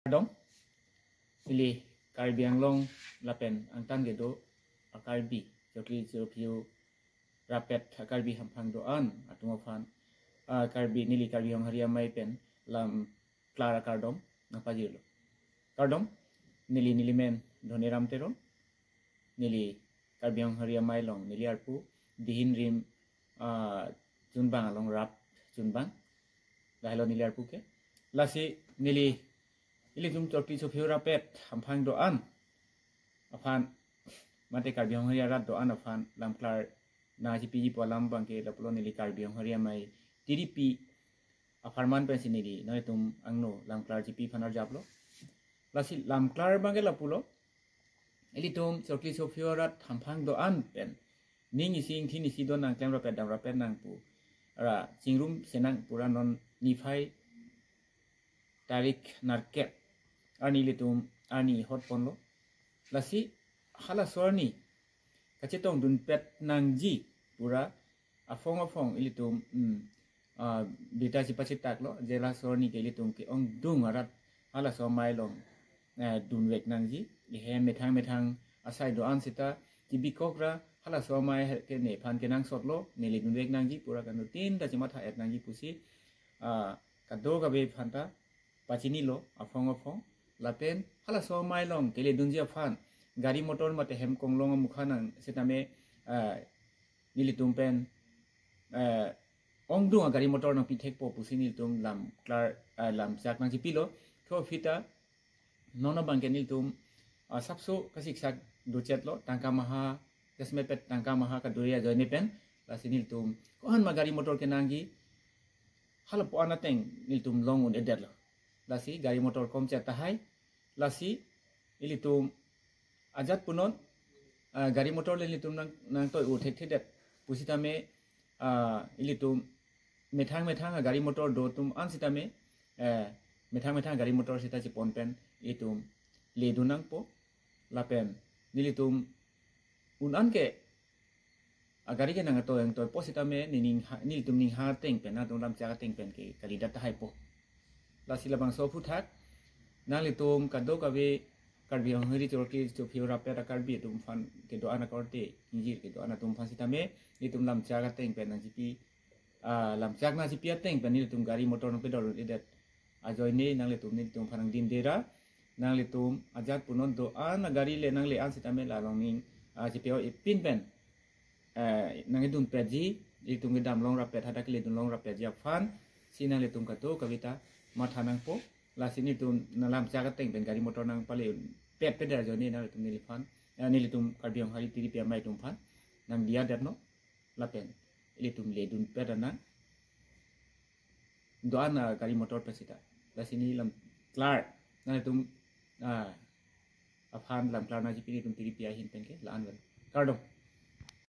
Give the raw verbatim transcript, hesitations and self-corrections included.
Kardom, neli Karbi Anglong lapen angtan kedo a-Karbi, chokli chokliu rapet a-Karbi hamphang do-an atum aphan, ah, Karbi, neli Karbi Honghari Amei pen lam klar akardom nangpajirlo. Kardom, neli nelimen Dhoniram Teron, neli Karbi Honghari Amei along neli arpu, dihin rim, ah, chunbang along rap chunbang, lahelo neli arpu ke. Lasi neli ilitum chokli chokliu rapet hamphang do-an aphan, mate Karbi Honghari arat do-an aphan lam klar nangchipiji pu alam abangke lapulo, neli Karbi Honghari Amei tiripi apharman pensi neli nanglitum angno lam klar chipi aphan arjaplo. Lasi lam klar abangke lapulo, ilitum chokli chokliu arat hamphang do-an pen ning isi ingthin isi do nangklem rapet dam rapet nang pu ra chingrum senang pura non niphai tarik nerkep arni ilitum arni hot ponlo. Lasi halaso arni kachetongdunpet nangji pura aphong aphong ilitum, mm, ah, birta chipachitaklo, je laso arni ke ilitum ke-ongdung arat halaso amei along, eh, dunvek nangji, ihem methang methang asai do-an seta chibikok ra halaso amei ke nephan kenangsotlo, neli dunvek nangji pura kanuttin ta chimatha-et nangji pusi, ah, kadokave aphanta pachinilo aphong aphong. Lapen halaso amei along keledunji aphan gari motor mate hem konglong amukha nang setame, ah, nelitum pen, eh, ongdung agari motor nangpithekpo pusi nelitum lam klar, eh, lam chak nangchipilo. Tho aphi ta non abangke nelitum, ah, sapso kasiksak dochetlo, tangka maha, jasmetpet tangka maha kaduri ajoine pen. Lasi nelitum ko-an ma gari motor kenangji, halapu an ateng nelitum long un-edetlo. Lasi gari motor komchet tahai. Lasi ilitum ajat punon, ah, gari motor le ilitum nang, nangtoi u thekthedet pusitame, ah, ilitum methang methang agari motor do atum an sitame, eh, methang methang gari motor seta chepon pen ilitum ledun nangpo. Lapen nelitum un-an ke agari ke nangtoi, nangtoipo sitame nening ha, nelitum ning ha ateng pen, nangtum lam chak ateng pen ke kalidet tahaipo. Lasi labangso aphuthak nanglitum kadokave Karbi Honghari chokli chokliu rapet a-Karbi atum aphan kedo-an akorte ingjir kedo-an atum aphan sitame nelitum lam chak ateng pen nangchipi, ah, lam chak nangchipi ateng pen nelitum gari motor nangpedor un-edet ajoine nanglitum nelitum aphan nangdindera, nanglitum ajat punon do-an agari le nangle-an sitame la along ning, ah, chipeo ipin pen, eh, nangdunpetji, ilitum kedam long rapet hadak keledun long rapetji aphan si nanglitum kadokave ta matha nangpo. Lasi nelitum nang lam chak ateng pen gari motor nangpale un-epet peder ajoine nanglitum neliphan, eh, nelitum Karbi Honghari tiripi amei atum aphan nangdiya detnon. Lapen ilitum ledunpet anang do-an, ah, gari motor pen seta. Lasi neli lam klar nanglitum, ah, aphan lam klar nangchipi nelitum tiripi ahin pen ke la-an vel. Kardom.